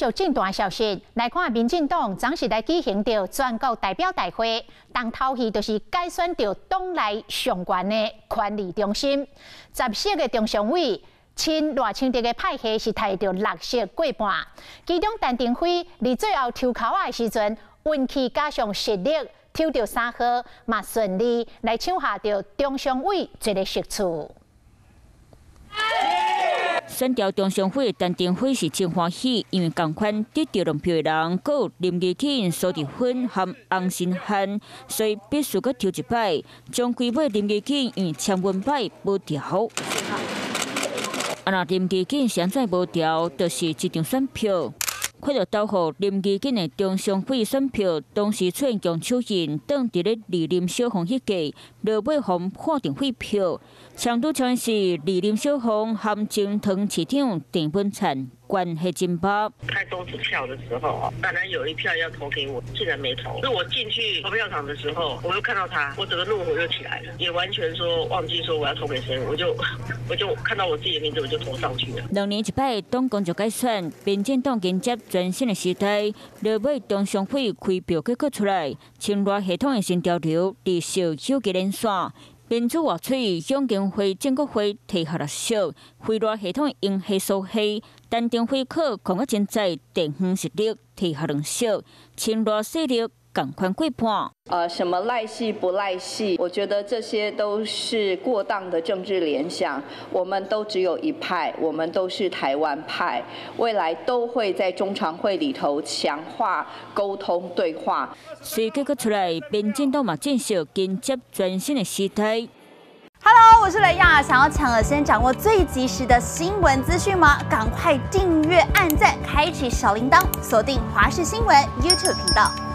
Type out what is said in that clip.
就政壇消息來看，民進黨昨時來舉行著全國代表大會，重頭戲就是改選著黨內上懸的權力中心。10席的中常委，親賴清德的派系是提著6席過半，其中陳亭妃佇最後抽籤仔的時陣，運氣加上實力，抽著3號，嘛順利來搶下著中常委這个席次。選著中常會陳亭妃是真歡喜，因為仝款得著兩票的人，閣有林宜瑾、蘇治芬和洪申翰，所以必須閣抽一擺。終歸尾林宜瑾因為簽文擺無調。啊，若林宜瑾是按怎無調，就是這張選票。看著投予林宜瑾的中常會選票，同時出現強手印，當佇咧二林小鳳彼屆，落尾予判成廢票。相拄巧是二林小鳳和前桃市長鄭文燦關係真密。開終止票的時候啊，本來有一票要投給我，竟然沒投。那我進去投票場的時候，我又看到他，我整個怒火又起來了，也完全說忘記說我要投給誰，我就看到我自己的名字，我就投上去了。2年一擺黨工就改選，民進黨迎接全新的時代，落尾中常會開票結果出來，親賴系統的新潮流，持續有機連線。民主活水蔣經會正國會提予6席，非賴系統英系蘇系，陳亭妃靠控個真在地方實力提予2席，親賴勢力仝款過半。什麼賴系不賴系？我覺得這些都是過當的政治聯想。我們都只有一派，我們都是台灣派，未來都會在中常會裡頭強化溝通對話。隨結果出來，民進黨嘛正式迎接全新的時代。 Hello，我是雷亞，想要搶先掌握最及時的新聞資訊嗎？趕快訂閱、按讚、開啟小鈴鐺，鎖定華視新聞 YouTube 頻道。